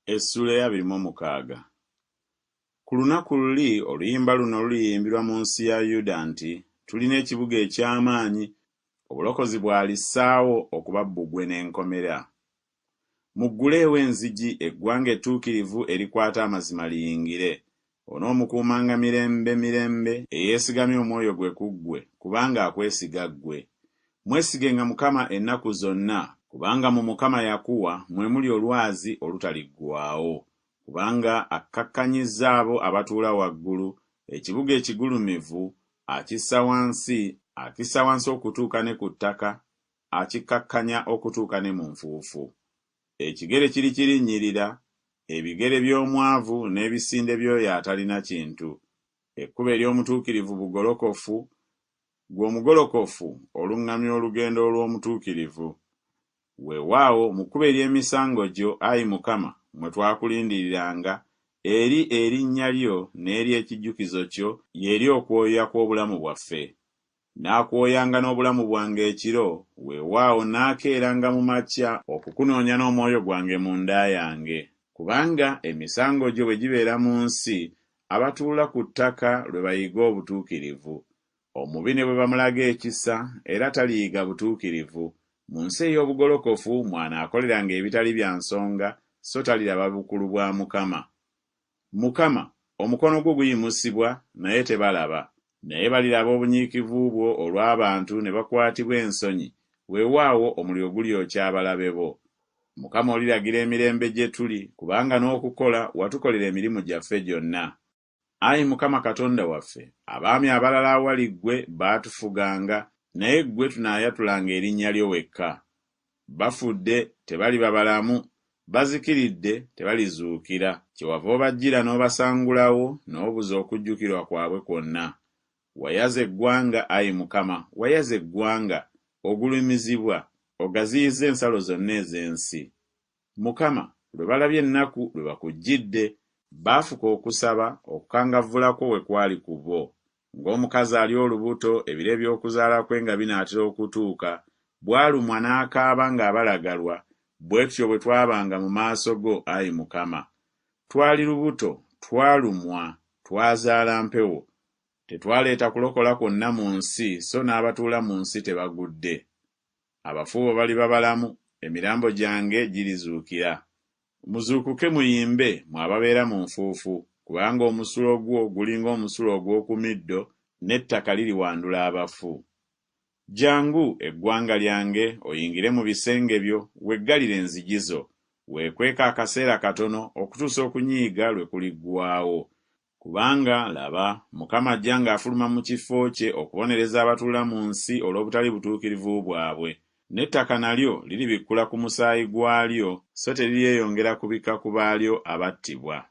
Essuula ey'abiri mu omukaaga. Ku lunaku luli oluyimba luno luliyimbirwa mu nsi ya Yuda nti, Tulina ekibuga eky'amaanyi, obulokozi bw'alissaawo okuba bbugwe n'enkomera. Mugguleewo enzigi, eggwanga ettuukirivu erikwata amazima liyingire. Onoomukuumanga mirembe mirembe eyeesigamye omwoyo gwe ku ggwe, kubanga akwesiga ggwe. Mwesigenga Mukama ennaku zonna, kubanga mu Mukama Yakuwa mwe muli olwazi olutaliggwaawo. Kubanga akkakkanyizza abo abatuula waggulu, ekibuga ekigulumivu akissa wansi, akissa wansi okutuuka ne ku ttaka, akikkakkanya okutuuka ne mu nfuufu. Ekigere kirikirinnyirira, ebigere by'omwavu n'ebisinde by'oyo atalina kintu. Ekkubo ery'omutuukirivu bugolokofu, Ggwe omugolokofu oluŋŋamya olugendo olw'omutuukirivu. Weewaawo, mu kkubo ery'emisango gyo, ayi Mukama, mwe twakulindiriranga, eri erinnya lyo n'eri ekijjukizo kyo y'eri okwoya kw'obulamu bwaffe. Nnaakwoyanga n'obulamu bwange ekiro, weewaawo, nnaakeeranga mu makya okukunoonya n'omwoyo gwange munda yange. Kubanga emisango gyo bwe gibeera mu nsi, abatuula ku ttaka lwe bayiga obutuukirivu. Omubi ne bwe bamulaga ekisa, era taliyiga butuukirivu. Mu nsi ey'obugolokofu mw'anaakoleranga ebitali bya nsonga, so taliraba bukulu bwa Mukama. Mukama, omukono gwo guyimusibwa, naye tebalaba. Naye baliraba obunyiikivu bwo olw'abantu ne bakwatibwa ensonyi, weewaawo, omuliro gulyokya abalabe bo. Mukama oliragira emirembe gye tuli, kubanga n'okukola watukolera emirimu gyaffe gyonna. Ayi Mukama Katonda waffe, abaami abalala awali ggwe baatufuganga, naye ggwe tunaayatulanga erinnya lyo wekka. Bafudde, tebaliba balamu, bazikiridde, tebalizuukira. Kyewava obajjira n'obasangulawo, n'obuza okujjukirwa kwabwe kwonna. Wayaza eggwanga, ayi Mukama, wayaza eggwanga, ogulumizibwa, ogaziyizza ensalo zonna ez'ensi. Mukama, lwe balabye ennaku lwe bakujjidde, baafuka okusaba, okukangavvula kwo we kwali ku bo. Ng'omukazi ali olubuto ebiro eby'okuzaala kwe nga binaatera okutuuka, bw'alumwa n'akaaba ng'abalagalwa, bwe tutyo bwe twabanga mu maaso go, ayi Mukama. Twali lubuto, twalumwa, twazaala mpewo. Tetwaleeta kulokola kwonna mu nsi, so n'abatuula mu nsi tebagudde. Abafu bo baliba balamu, emirambo gyange girizuukira. Muzuukuke muyimbe, mmwe ababeera mu nfuufu, kubanga omusulo gwo guli ng'omusulo ogw'oku middo, n'ettaka liriwandula abafu. Jjangu, eggwanga lyange, oyingire mu bisenge byo, weggalire enzigi zo. Weekweke akaseera katono okutuusa okunyiiga lwe kuliggwaawo. Kubanga, laba, Mukama ajja ng'afuluma mu kifo kye okubonereza abatuula mu nsi olw'obutali butuukirivu bwabwe, n'ettaka nalyo liribikkula ku musaayi gwalyo, so teriryeyongera kubikka ku baalyo abattibwa.